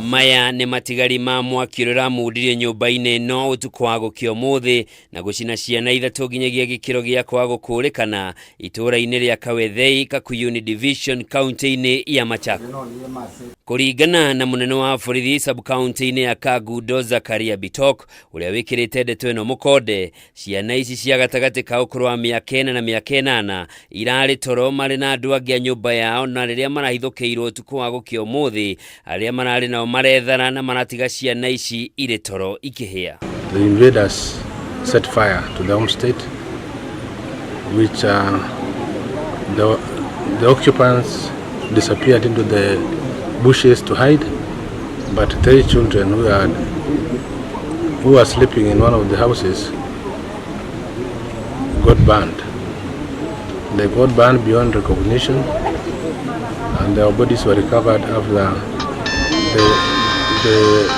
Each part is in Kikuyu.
Maya nĩ matigari ma mwaki ũrĩa ũramundirio nyũmba-inĩ ĩno ũtukũ wa gũkĩa ũmũthĩ na gũcina ciana ithatũ nginyagia gĩkĩro gĩa kwaga gũkũrĩkana itũũra-inĩ rĩa Kawethei, Kakuyuni Division, kaunti-inĩ ya Machakos. Kũringana na mũnene wa borithi sub-county-inĩ ya Kangundo Zakaria Bitok ũrĩa wĩkĩrĩte ndeto ĩno mũkonde, Ciana ici cia gatagatĩ ka ũkũrũ wa mĩaka ĩna na mĩaka 8 irarĩ toro marĩ na andũ angĩ a nyũmba yao na rĩrĩa marahithũkĩirwo ũtukũ wa gũkĩa ũmũthĩ, arĩa mararĩ nao marethara na maratiga ciana ici irĩ toro ikĩhĩa. The invaders set fire to the homestead, which the occupants disappeared into the bushes to hide, but three children who were sleeping in one of the houses got burned. They got burned beyond recognition, and their bodies were recovered after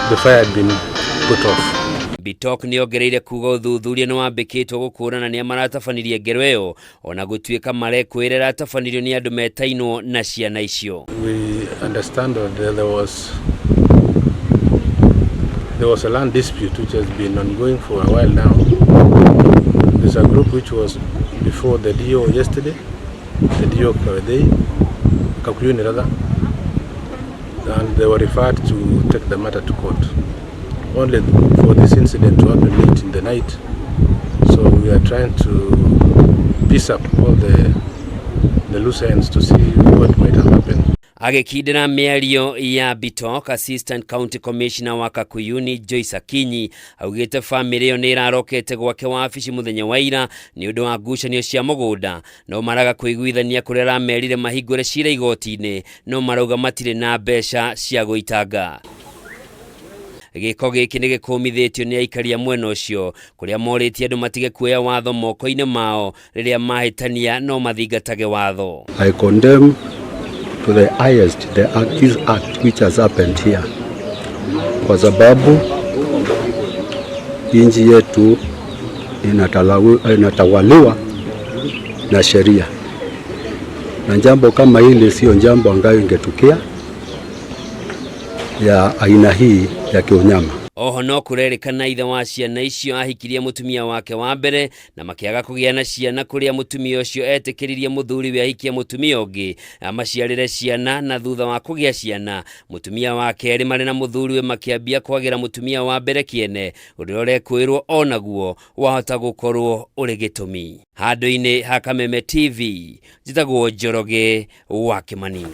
the fire had been put off. Bitok nĩ ongereire kuga ũthuthuria nĩ wambĩkĩtwo gũkũrana nĩa maratabanirie ngero ĩyo ona gũtuĩka marekwĩra ĩratabanirio nĩ andũ metainwo na ciana icio. We understand that there was a land dispute which has been ongoing for a while now. There's a group which was before the DO yesterday, the DO Kawethei, Kakuyuni rather, and they were referred to take the matter to court. Only for this incident to happen late in the night, so we are trying to piece up all the loose ends to see what might have happened. Agĩkindĩra mĩario ya Bitok, Assistant County Commissioner wa Kakuyuni Joyce Akinyi augĩte bamĩrĩ ĩyo nĩ ĩrarokete gwake wabici mũthenya wa ira nĩ ũndũ wa ngucanio cia mũgũnda, no maraga kũiguithania kũrĩa aramerire mahingũre cira igoti-inĩ, no marauga matirĩ na mbeca cia gũitanga. Gĩko gĩkĩ nĩ gĩkũmithĩtio nĩ aikari a mwena ũcio kũrĩa morĩtie andũ matige kuoya watho moko-inĩ mao rĩrĩa mahĩtania no mathingatage watho. I condemn to the highest the act, this act which has happened here, kwa sababu nchi yetu inatawaliwa na sheria, na jambo kama hili sio jambo ambayo ingetukia ya aina hii ya kiunyama. Oho no kũrerĩkana ithe wa ciana icio ahikirie mũtumia wake wa mbere na makĩaga kũgĩa na ciana, kũrĩa mũtumia ũcio etĩkĩririe mũthuriwe ahikie mũtumia ũngĩ amaciarĩre ciana, na thutha wa kũgĩa ciana mũtumia wa kerĩ marĩ na mũthuriwe makĩambia kwagĩra mũtumia wa mbere kĩene, ũndũ ũrĩa ũrekwĩrwo onaguo wahota gũkorwo ũrĩ gĩtũmi. Handũ-inĩ ha Kameme TV, njĩtagwo Njoroge wa Kĩmani.